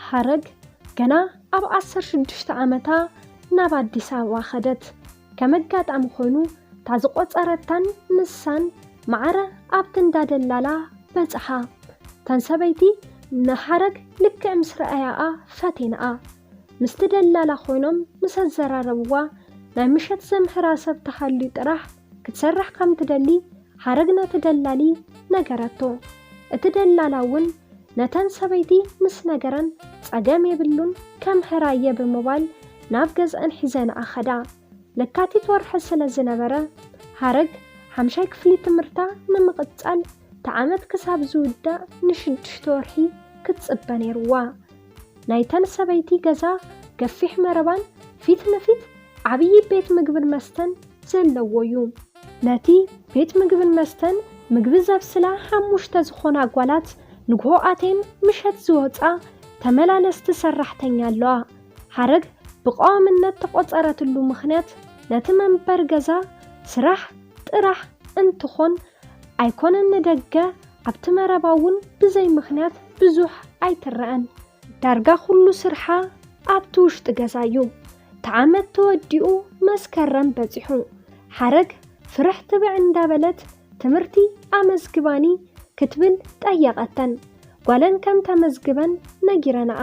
ሓረግ ገና ኣብ ዓሰርተ ሽዱሽተ ዓመታ ናብ ኣዲስ ኣበባ ኸደት። ከም ኣጋጣሚ ኮይኑ፣ እታ ዝቖጸረታን ንሳን ማዕረ ኣብቲ እንዳ ደላላ በጽሓ። እተን ሰበይቲ ንሓረግ ልክዕ ምስ ረኣያኣ ፈቴንኣ። ምስቲ ደላላ ኮይኖም ምስ ኣዘራረብዋ፣ ናይ ምሸት ዘምህራ ሰብ ተሃልዩ ጥራሕ ክትሰርሕ ከም ትደሊ ሓረግ ነቲ ደላሊ ነገረቶ። እቲ ደላላ እውን ነተን ሰበይቲ ምስ ነገረን፣ ጸገም የብሉን፣ ከምህራ እየ ብምባል ናብ ገዝኣን ሒዘንኣ ኸዳ። ለካቲት ወርሒ ስለ ዝነበረ፣ ሓረግ ሓምሻይ ክፍሊ ትምህርታ ንምቕጻል፣ እቲ ዓመት ክሳብ ዝውዳእ ንሽዱሽተ ወርሒ ክትጽበ ነይርዋ። ናይተን ሰበይቲ ገዛ ገፊሕ መረባን ፊት ንፊት ዓብዪ ቤት ምግብን መስተን ዘለዎ እዩ። ነቲ ቤት ምግብን መስተን ምግቢ ዘብስላ ሓሙሽተ ዝኾና ጓላት ንግሆ ኣቴን ምሸት ዝወጻ ተመላለስቲ ሰራሕተኛ ኣለዋ። ሓረግ ብቐዋምነት ተቖጸረትሉ ምኽንያት ነቲ መንበር ገዛ ስራሕ ጥራሕ እንትኾን ኣይኮነን ንደገ ኣብቲ መረባ እውን ብዘይ ምኽንያት ብዙሕ ኣይትረኣን። ዳርጋ ኩሉ ስርሓ ኣብቲ ውሽጢ ገዛ እዩ። እቲ ዓመት ተወዲኡ መስከረም በጺሑ። ሓረግ ፍርሕ ትብዕ እንዳበለት ትምህርቲ ኣመዝግባኒ ክትብል ጠየቐተን። ጓለን ከም ተመዝግበን ነጊረንኣ።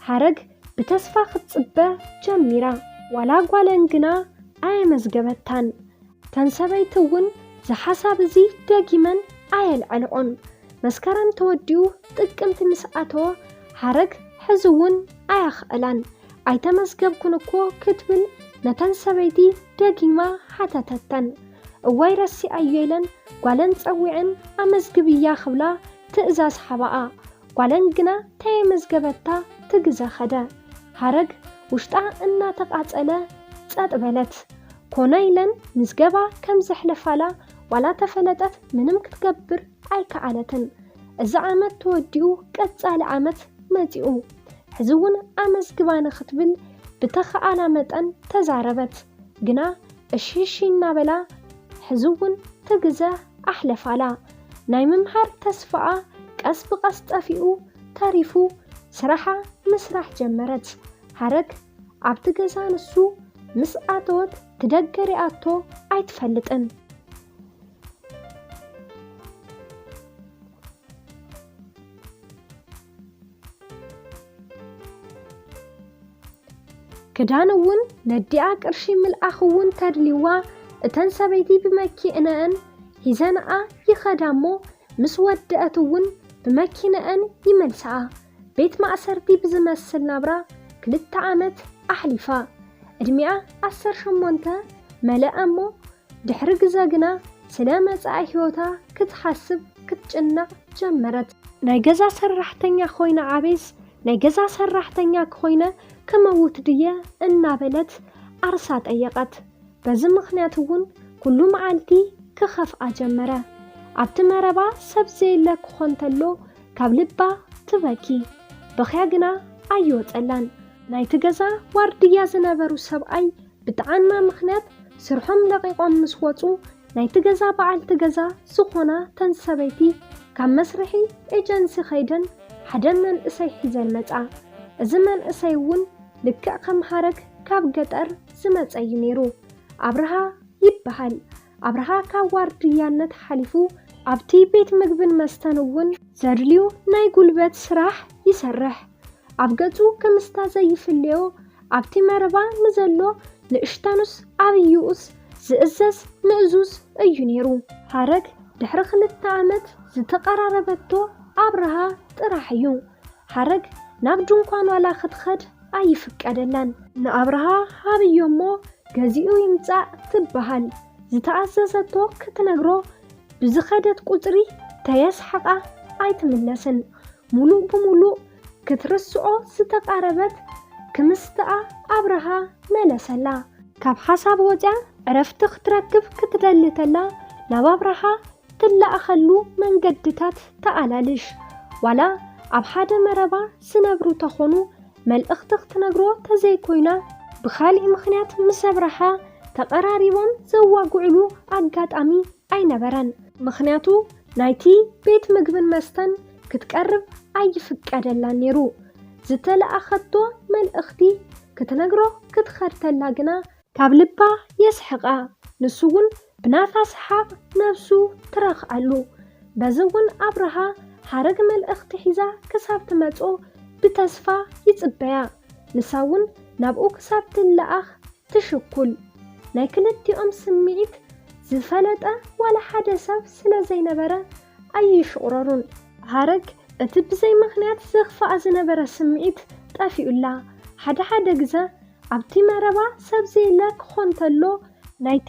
ሓረግ ብተስፋ ክትጽበ ጀሚራ። ዋላ ጓለን ግና ኣየመዝገበታን። እተን ሰበይቲ እውን እዚ ሓሳብ እዚ ደጊመን ኣየልዐልኦን። መስከረም ተወዲኡ ጥቅምቲ ምስ ኣተወ ሓረግ ሕዚ እውን ኣያኽእላን። ኣይተመዝገብኩን እኮ ክትብል ነተን ሰበይቲ ደጊማ ሓተተተን። እዋይ ረሲኣዮ ኢለን ጓለን ጸዊዐን ኣመዝግብያ ክብላ ትእዛዝ ሓባኣ። ጓለን ግና ተየመዝገበታ ትግዘ ኸደ። ሓረግ ውሽጣ እናተቓጸለ ጸጥ በለት። ኮነ ኢለን ምዝገባ ከም ዘሕለፋላ ዋላ ተፈለጠት ምንም ክትገብር ኣይከኣለትን። እዚ ዓመት ተወዲኡ ቀጻሊ ዓመት መጺኡ። ሕዚ እውን ኣመዝግባኒ ክትብል ብተኸኣላ መጠን ተዛረበት። ግና እሺ እሺ እናበላ ሕዚ እውን ትግዘ ኣሕለፋላ። ናይ ምምሃር ተስፋኣ ቀስ ብቐስ ጠፊኡ ተሪፉ ስራሓ ምስራሕ ጀመረት። ሓረግ ኣብቲ ገዛ ንሱ ምስ ኣተወት ትደገ ሪኣቶ ኣይትፈልጥን። ክዳን እውን ነዲኣ ቅርሺ ምልኣኽ እውን ተድልይዋ እተን ሰበይቲ ብመኪንአን ሒዘንኣ ይኸዳ እሞ ምስ ወደአት እውን ብመኪንአን ይመልስኣ። ቤት ማእሰርቲ ብዝመስል ናብራ ክልተ ዓመት ኣሕሊፋ። ዕድሚኣ ዓሰርተ ሸሞንተ መለኣ እሞ ድሕሪ ግዘ ግና ስለ መጻኢ ህይወታ ክትሓስብ ክትጭነቕ ጀመረት። ናይ ገዛ ሰራሕተኛ ኮይነ ዓቤስ ናይ ገዛ ሰራሕተኛ ኮይነ ክመውት ድየ እናበለት ዓርሳ ጠየቐት። በዚ ምኽንያት እውን ኩሉ መዓልቲ ክኸፍኣ ጀመረ። ኣብቲ መረባ ሰብ ዘየለ ክኾን ተሎ ካብ ልባ ትበኪ። በኽያ ግና ኣይወጸላን። ናይቲ ገዛ ዋርድያ ዝነበሩ ሰብኣይ ብጥዓና ምኽንያት ስርሖም ለቒቖም ምስ ወጹ ናይቲ ገዛ በዓልቲ ገዛ ዝኾና ተን ሰበይቲ ካብ መስርሒ ኤጀንሲ ኸይደን ሓደ መንእሰይ ሒዘን መጻ። እዚ መንእሰይ እውን ልክዕ ከም ሓረግ ካብ ገጠር ዝመጸ እዩ ነይሩ። ኣብርሃ ይበሃል። ኣብርሃ ካብ ዋርድያነት ሓሊፉ ኣብቲ ቤት ምግብን መስተን እውን ዘድልዩ ናይ ጉልበት ስራሕ ይሰርሕ። ኣብ ገጹ ክምስታ ዘይፍለዮ ኣብቲ መረባ ንዘሎ ንእሽተኑስ ዓብይኡስ ዝእዘዝ ምእዙዝ እዩ ነይሩ። ሓረግ ድሕሪ ክልተ ዓመት ዝተቐራረበቶ ኣብርሃ ጥራሕ እዩ። ሓረግ ናብ ድንኳን ዋላ ክትኸድ ኣይፍቀደላን። ንኣብርሃ ሃብዮ እሞ ገዚኡ ይምጻእ ትበሃል። ዝተኣዘዘቶ ክትነግሮ ብዝኸደት ቁጽሪ ተየስሓቓ ኣይትምለስን። ሙሉእ ብሙሉእ ክትርስዖ ዝተቓረበት ክምስትኣ ኣብርሃ መለሰላ። ካብ ሓሳብ ወጽያ ዕረፍቲ ክትረክብ ክትደሊ ተላ ናብ ኣብርሃ ትለኣኸሉ መንገድታት ተኣላልሽ። ዋላ ኣብ ሓደ መረባ ዝነብሩ ተኾኑ መልእኽቲ ክትነግሮ ተዘይኮይና ብኻሊእ ምኽንያት ምስ ኣብርሃ ተቐራሪቦም ዘዋግዕሉ ኣጋጣሚ ኣይነበረን። ምኽንያቱ ናይቲ ቤት ምግብን መስተን ክትቀርብ ኣይፍቀደላን ነይሩ። ዝተለኣኸቶ መልእኽቲ ክትነግሮ ክትኸድ ተላ ግና ካብ ልባ የስሕቓ። ንሱ እውን ብናታ ሰሓቕ ነብሱ ትረኽዓሉ። በዚ እውን ኣብርሃ ሓረግ መልእኽቲ ሒዛ ክሳብ ትመጾ ብተስፋ ይጽበያ። ንሳ እውን ናብኡ ክሳብ ትለኣኽ ትሽኩል። ናይ ክልቲኦም ስምዒት ዝፈለጠ ዋላ ሓደ ሰብ ስለ ዘይነበረ ኣይሽቑረሩን። ሓረግ እቲ ብዘይ ምኽንያት ዘኽፍኣ ዝነበረ ስምዒት ጠፊኡላ። ሓደ ሓደ ግዘ ኣብቲ መረባ ሰብ ዘየለ ክኾን ተሎ ናይቲ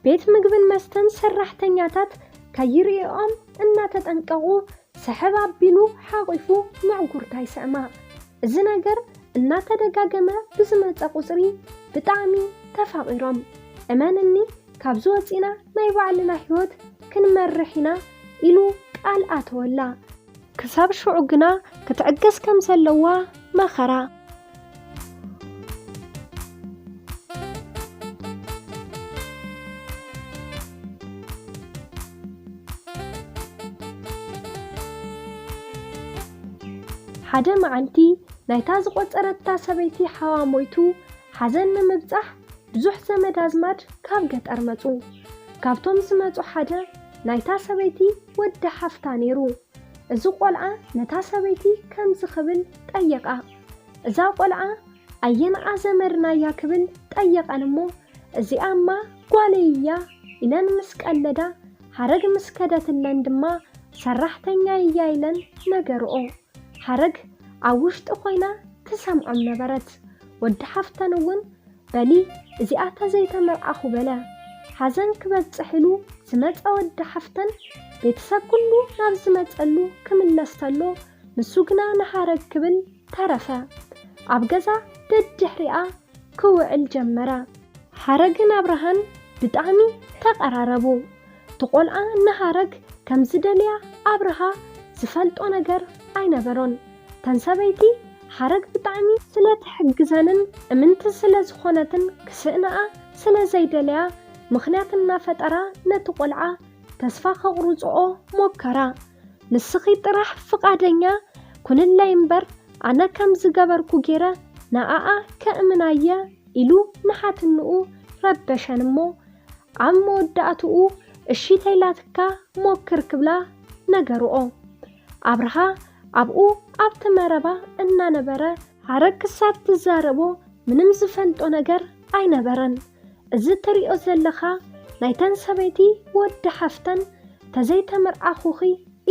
ቤት ምግብን መስተን ሰራሕተኛታት ከይርእኦም እናተጠንቀቑ ስሕብ ኣቢሉ ሓቒፉ ምዕጉርታ ይስዕማ። እዚ ነገር እናተደጋገመ ብዝመጸ ቁጽሪ ብጣዕሚ ተፋቒሮም። እመንኒ፣ ካብዚ ወጺና ናይ ባዕልና ህይወት ክንመርሕ ኢና ኢሉ ቃል ኣተወላ። ክሳብ ሽዑ ግና ክትዕገስ ከም ዘለዋ መኸራ። ሓደ መዓልቲ ናይታ ዝቖጸረታ ሰበይቲ ሓዋ ሞይቱ ሓዘን ንምብጻሕ ብዙሕ ዘመድ ኣዝማድ ካብ ገጠር መጹ። ካብቶም ዝመጹ ሓደ ናይታ ሰበይቲ ወዲ ሓፍታ ነይሩ። እዚ ቆልዓ ነታ ሰበይቲ ከምዚ ክብል ጠየቓ። እዛ ቆልዓ ኣየንኣ ዘመድና እያ ክብል ጠየቐን እሞ እዚኣማ ጓለይ እያ ኢለን ምስ ቀለዳ ሓረግ ምስ ከደትለን ድማ ሰራሕተኛ እያ ኢለን ነገርኦ። ሓረግ ኣብ ውሽጢ ኮይና ትሰምዖም ነበረት። ወዲ ሓፍተን እውን በሊ እዚኣ ተዘይተመርዓኹ በለ። ሓዘን ክበጽሕ ኢሉ ዝመጸ ወዲ ሓፍተን ቤተሰብ ኩሉ ናብ ዝመጸሉ ክምለስ ተሎ ንሱ ግና ንሓረግ ክብል ተረፈ። ኣብ ገዛ ደድሕሪኣ ክውዕል ጀመረ። ሓረግን ኣብርሃን ብጣዕሚ ተቐራረቡ። እቲ ቆልዓ ንሓረግ ከም ዝደልያ ኣብርሃ ዝፈልጦ ነገር ኣይነበሮን። ተን ሰበይቲ ሓረግ ብጣዕሚ ስለ ትሕግዘንን እምንቲ ስለ ዝኾነትን ክስእንኣ ስለ ዘይደለያ ምኽንያት እናፈጠራ ነቲ ቆልዓ ተስፋ ከቑርጽኦ ሞከራ። ንስኺ ጥራሕ ፍቓደኛ ኩንለይ እምበር ኣነ ከም ዝገበርኩ ገይረ ንኣኣ ከእምናየ ኢሉ ንሓትንኡ ረበሸን እሞ ኣብ መወዳእትኡ እሺ ተይላትካ ሞክር ክብላ ነገርኦ። ኣብርሃ ኣብኡ ኣብቲ መረባ እናነበረ ሓረግ ክሳብ ትዛረቦ ምንም ዝፈልጦ ነገር ኣይነበረን። እዚ ትሪኦ ዘለኻ ናይተን ሰበይቲ ወዲ ሓፍተን ተዘይተመርዓኹኺ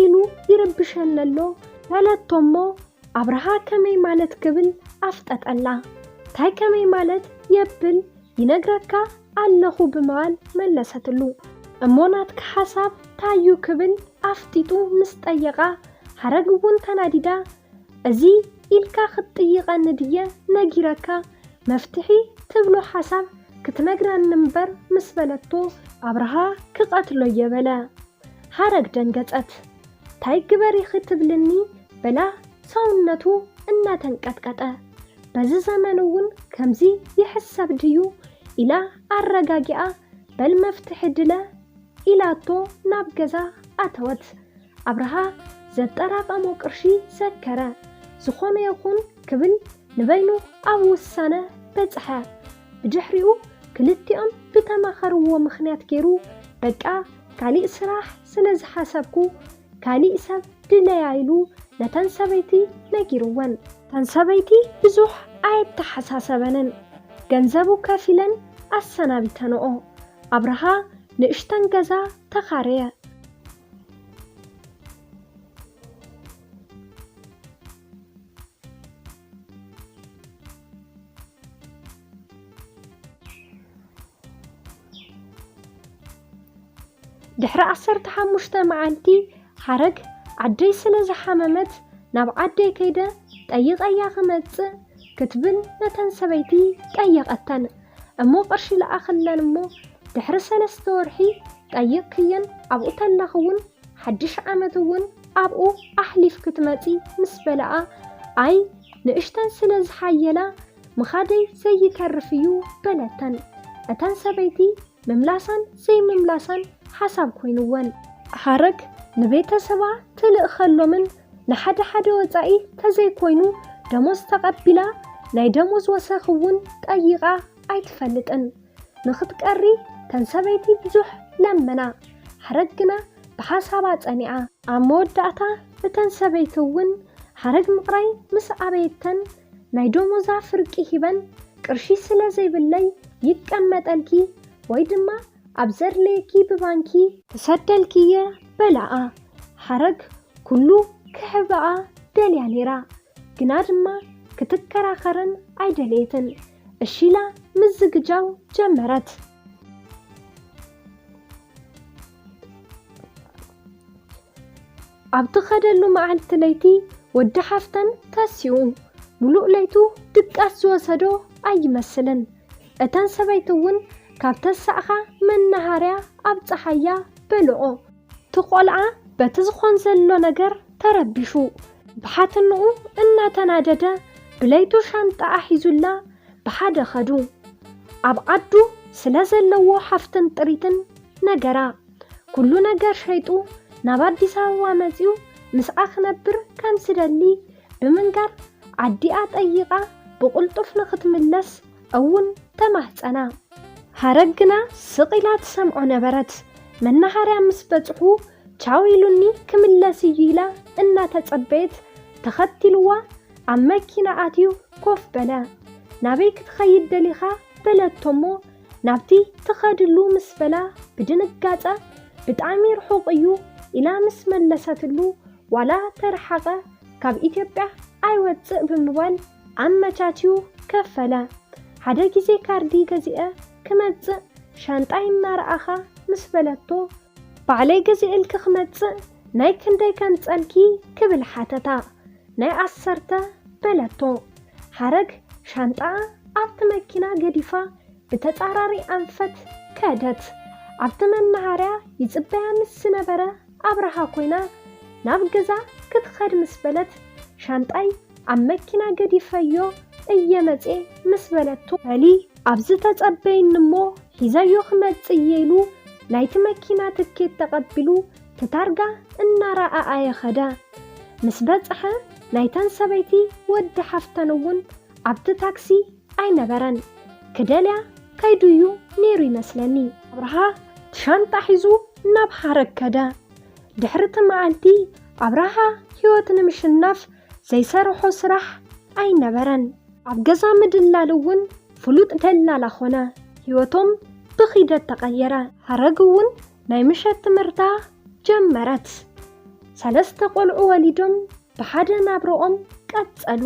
ኢሉ ይርብሸኒ ኣሎ በለቶ እሞ ኣብርሃ ከመይ ማለት ክብል ኣፍጠጠላ። ታይ ከመይ ማለት የብል ይነግረካ ኣለኹ ብምባል መለሰትሉ። እሞ ናትካ ሓሳብ ታዩ ክብል ኣፍጢጡ ምስ ጠየቓ ሓረግ እውን ተናዲዳ እዚ ኢልካ ክትጥይቐኒ ድየ ነጊረካ መፍትሒ ትብሎ ሓሳብ ክትነግረኒ እምበር ምስ በለቶ ኣብርሃ ክቐትሎ እየ በለ። ሓረግ ደንገጸት። ታይ ግበር ኢኺ ትብልኒ በላ ሰውነቱ እናተንቀጥቀጠ። በዚ ዘመን እውን ከምዚ ይሕሰብ ድዩ ኢላ ኣረጋጊኣ በል መፍትሒ ድለ ኢላቶ ናብ ገዛ ኣተወት። ኣብርሃ ዘጠራቐሞ ቅርሺ ዘከረ። ዝኾነ ይኹን ክብል ንበይኑ ኣብ ውሳነ በጽሐ። ብድሕሪኡ ክልቲኦም ብተማኸርዎ ምኽንያት ገይሩ በቃ ካሊእ ስራሕ ስለ ዝሓሰብኩ ካሊእ ሰብ ድለያ ኢሉ ነተን ሰበይቲ ነጊርወን። ተን ሰበይቲ ብዙሕ ኣየተሓሳሰበንን። ገንዘቡ ከፊለን ኣሰናቢተንኦ። ኣብርሃ ንእሽተን ገዛ ተኻረየ። ድሕሪ ዓሰርተ ሓሙሽተ መዓልቲ ሓረግ ዓደይ ስለ ዝሓመመት ናብ ዓደይ ከይደ ጠይቐያ ክመጽእ ክትብል ነተን ሰበይቲ ጠየቐተን። እሞ ቅርሺ ለኣኽለን እሞ ድሕሪ ሰለስተ ወርሒ ጠይቕክየን ኣብኡ ተለኽውን ሓድሽ ዓመት እውን ኣብኡ ኣሕሊፍ ክትመጺ ምስ በለኣ ኣይ ንእሽተን ስለ ዝሓየላ ምኻደይ ዘይተርፍ እዩ በለተን። እተን ሰበይቲ ምምላሳን ዘይምምላሳን ሓሳብ ኮይንወን። ሓረግ ንቤተሰባ ትልእኸሎምን ንሓደ ሓደ ወጻኢ ተዘይኮይኑ ደሞዝ ተቐቢላ፣ ናይ ደሞዝ ወሰኽ እውን ጠይቓ ኣይትፈልጥን። ንኽትቀሪ ተን ሰበይቲ ብዙሕ ለመና፣ ሓረግ ግና ብሓሳባ ጸኒዓ። ኣብ መወዳእታ እተን ሰበይቲ እውን ሓረግ ምቕራይ ምስ ኣበየተን፣ ናይ ደሞዛ ፍርቂ ሂበን፣ ቅርሺ ስለ ዘይብለይ ይቀመጠልኪ ወይ ድማ ኣብ ዘድልየኪ ብባንኪ ክሰደልኪ እየ በላኣ። ሓረግ ኩሉ ክህባኣ ደልያ ነይራ፣ ግና ድማ ክትከራኸርን ኣይደለየትን። እሺ ኢላ ምዝግጃው ጀመረት። ኣብ ትኸደሉ መዓልቲ ለይቲ ወዲ ሓፍተን ተሲኡ፣ ሙሉእ ለይቱ ድቃስ ዝወሰዶ ኣይመስልን። እተን ሰበይቲ እውን ካብ ተሳእኻ መናሃርያ ኣብፀሓያ በልኦ። እቲ ቆልዓ በቲ ዝኾን ዘሎ ነገር ተረቢሹ፣ ብሓትንኡ እናተናደደ ብለይቱ ሻንጣኣ ሒዙላ ብሓደ ኸዱ። ኣብ ዓዱ ስለ ዘለዎ ሃፍትን ጥሪትን ነገራ። ኩሉ ነገር ሸይጡ ናብ ኣዲስ ኣበባ መጺኡ ምስኣ ክነብር ከም ዝደሊ ብምንጋር፣ ዓዲኣ ጠይቓ ብቕልጡፍ ንኽትምለስ እውን ተማህጸና። ሓረግ ግና ስቕ ኢላ ትሰምዖ ነበረት። መናሃርያ ምስ በጽሑ ቻው ኢሉኒ ክምለስ እዩ ኢላ እናተጸበየት ተኸቲልዋ ኣብ መኪና ኣትዩ ኮፍ በለ። ናበይ ክትኸይድ ደሊኻ በለቶ እሞ ናብቲ ትኸድሉ ምስ በላ ብድንጋጸ ብጣዕሚ ርሑቕ እዩ ኢላ ምስ መለሰትሉ ዋላ ተረሓቐ ካብ ኢትዮጵያ ኣይወጽእ ብምባል ኣመቻችዩ ከፈለ። ሓደ ግዜ ካርዲ ገዚአ ክመጽእ ሻንጣይ እናረኣኻ ምስ በለቶ ባዕለይ ገዚእልኪ ክመጽእ ናይ ክንደይ ከምጸልኪ ክብል ሓተታ። ናይ ዓሰርተ በለቶ። ሓረግ ሻንጣኣ ኣብቲ መኪና ገዲፋ ብተጻራሪ ኣንፈት ከደት። ኣብቲ መናሃርያ ይጽበያ ምስ ዝነበረ ኣብርሃ ኮይና ናብ ገዛ ክትኸድ ምስ በለት ሻንጣይ ኣብ መኪና ገዲፈዮ እየ መጽየ ምስ በለቶ በሊ ኣብዚ ተጸበይኒ እሞ ሒዘዮ ክመጽእ እየ ኢሉ ናይቲ መኪና ትኬት ተቐቢሉ ትታርጋ እናረኣኣየ ኸደ። ምስ በጽሐ ናይተን ሰበይቲ ወዲ ሓፍተን እውን ኣብቲ ታክሲ ኣይነበረን። ክደልያ ከይዱ እዩ ነይሩ ይመስለኒ። ኣብርሃ ትሻንጣ ሒዙ ናብ ሓረግ ከደ። ድሕሪ እቲ መዓልቲ ኣብርሃ ህይወት ንምሽናፍ ዘይሰርሖ ስራሕ ኣይነበረን። ኣብ ገዛ ምድላል እውን ፍሉጥ ደላላ ኾነ። ህይወቶም ብኺደት ተቐየረ። ሓረግ እውን ናይ ምሸት ትምህርታ ጀመረት። ሰለስተ ቆልዑ ወሊዶም ብሓደ ናብረኦም ቀጸሉ።